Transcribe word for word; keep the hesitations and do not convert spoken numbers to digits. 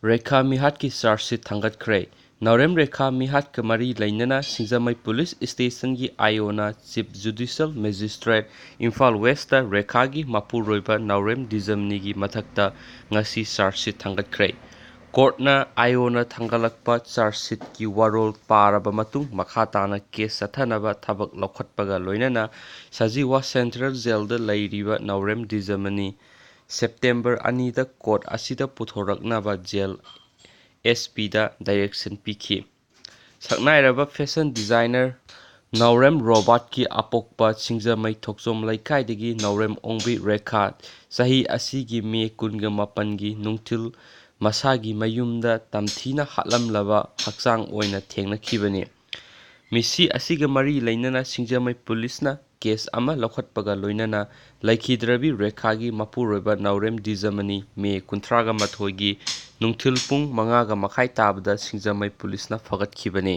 Rekha ꯃꯤꯍꯥꯠꯀꯤ charge ꯁꯤꯠ ꯊꯥꯡꯒꯠꯈ꯭ꯔꯦ꯫ ꯅꯥꯎꯔꯦꯝ ꯔꯦꯈꯥ ꯃꯤꯍꯥꯠꯀ ꯃꯔꯤ ꯂꯩꯅꯅ ꯁꯤꯡꯖꯃꯩ police ꯁ꯭ꯇꯦꯁꯟꯒꯤ ꯑꯥꯏ ꯑꯣꯅ chief ꯖꯨꯗꯤꯁꯤꯌꯦꯜ magistrate, Imphal west ꯔꯦꯈꯥꯒꯤ ꯃꯄꯨꯔꯣꯏꯕ ꯅꯥꯎꯔꯦꯝ ꯗꯤꯖꯃꯅꯤꯒꯤ ꯃꯊꯛꯇ ꯉꯁꯤ ꯆꯥꯔꯖ ꯁꯤꯠ ꯊꯥꯡꯒꯠꯈ꯭ꯔꯦ꯫ ꯀꯣꯔꯠꯅ ꯑꯥꯏ ꯑꯣꯅ ꯊꯥꯡꯒꯠꯂꯛꯄ ꯆꯥꯔꯖ ꯁꯤꯠꯀꯤ ꯋꯥꯔꯣꯜ ꯄꯥꯔꯕ ꯃꯇꯨꯡ, ꯃꯈꯥ ꯇꯥꯅ ꯀꯦꯁ ꯆꯠꯊꯅꯕ ꯊꯕꯛ ꯂꯧꯈꯠꯄꯒ ꯂꯣꯏꯅꯅ ꯁꯖꯤꯋꯥ ꯁꯦꯟꯇ꯭ꯔꯦꯜ ꯖꯦꯜꯗ ꯂꯩꯔꯤꯕ ꯅꯥꯎꯔꯦꯝ ꯗꯤꯖꯃꯅꯤ ꯁꯦꯞꯇꯦꯝꯕꯔ ꯑꯅꯤꯗ ꯀꯣꯔꯠ ꯑꯁꯤꯗ ꯄꯨꯊꯣꯔꯛꯅꯕ ꯖꯦꯜ ꯑꯦꯁ ꯄꯤꯗ ꯗꯥꯏꯔꯦꯛꯁꯟ ꯄꯤꯈꯤ꯫ ꯁꯛꯅꯥꯏꯔꯕ ꯐꯦꯁꯟ ꯗꯤꯖꯥꯏꯅꯔ ꯅꯥꯎꯔꯦꯝ ꯔꯣꯕꯥꯔꯠꯀꯤ ꯑꯄꯣꯛꯄ ꯁꯤꯡꯖꯃꯩ ꯊꯣꯛꯆꯣꯝ ꯂꯩꯀꯥꯏꯗꯒꯤ ꯅꯥꯎꯔꯦꯝ ꯑꯣꯡꯕꯤ ꯔꯦꯈꯥ ꯆꯍꯤ ꯑꯁꯤꯒꯤ ꯃꯦ ꯀꯨꯟꯒ ꯃꯥꯄꯟꯒꯤ ꯅꯨꯡꯊꯤꯜ ꯃꯁꯥꯒꯤ ꯃꯌꯨꯝꯗ ꯇꯝꯊꯤꯅ ꯍꯥꯠꯂꯝꯂꯕ ꯍꯛꯆꯥꯡ ꯑꯣꯏꯅ ꯊꯦꯡꯅꯈꯤꯕꯅꯤ꯫ ꯃꯤꯁꯤ ꯑꯁꯤꯒ ꯃꯔꯤ ꯂꯩꯅꯅ ꯁꯤꯡꯖꯃꯩ ꯄꯨꯂꯤꯁꯅ ꯀꯦꯁ ꯑꯃ ꯂꯧꯈꯠꯄꯒ ꯂꯣꯏꯅꯅ ꯂꯩꯈꯤꯗ꯭ꯔꯕꯤ ꯔꯦꯈꯥꯒꯤ ꯃꯄꯨꯔꯣꯏꯕ ꯅꯥꯎꯔꯦꯝ ꯗꯤꯖꯃꯅꯤ ꯃꯦ ꯀꯨꯟꯊ꯭ꯔꯥꯒ ꯃꯥꯊꯣꯏꯒꯤ ꯅꯨꯡꯊꯤꯜ ꯄꯨꯡ ꯃꯉꯥꯒ ꯃꯈꯥꯏ ꯇꯥꯕꯗ ꯁꯤꯡꯖꯃꯩ ꯄꯨꯂꯤꯁꯅ ꯐꯒꯠꯈꯤꯕꯅꯤ꯫